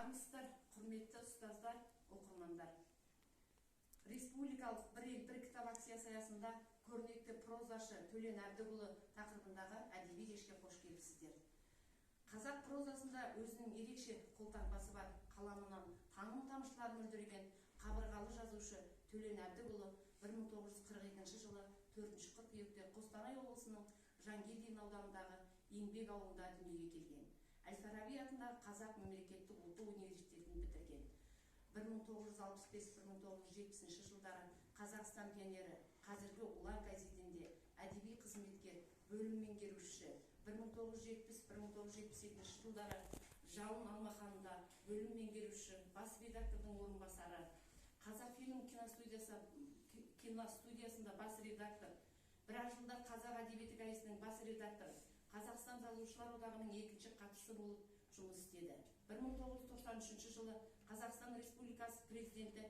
Армысыздар, құрметті ұстаздар, оқырмандар! Республикалық «Бір ел, бір кітап» акциясы аясында көрнекті прозашы Төлен Әбдікұлы тақырыбындағы әдеби кешке қош келіпсіздер. Қазақ прозасында өзінің ерекше қолтаңбасы бар, қаламынан таным тамшылары мөлдіреген қабырғалы жазушы Төлен Әбдікұлы 1942 жылы 4 қыркүйекте Қостанай облысының Жангелдин ауданындағы Еңбек ауылында дүниеге келген. Әл-Фараби атындағы Қазақ мемлекеттік ұлттық университетін бітірген. 1965-1970 жылдары «Қазақстан пионері», қазіргі «Ұлан» газетінде әдеби қызметкер, бөлім меңгерушісі, 1970-1972 жылдары «Жалын» алмаханында бөлім меңгеруші, бас редактордың орынбасары, «Қазақфильм» киностудиясында бас редактор, біраз жылдар «Қазақ әдебиеті» газетінің бас редакторы, Қазақстан Жазушылар одағының екінші хатшысы болып жұмыс істеді. 1993 жылы Қазақстан Республикасы Президенті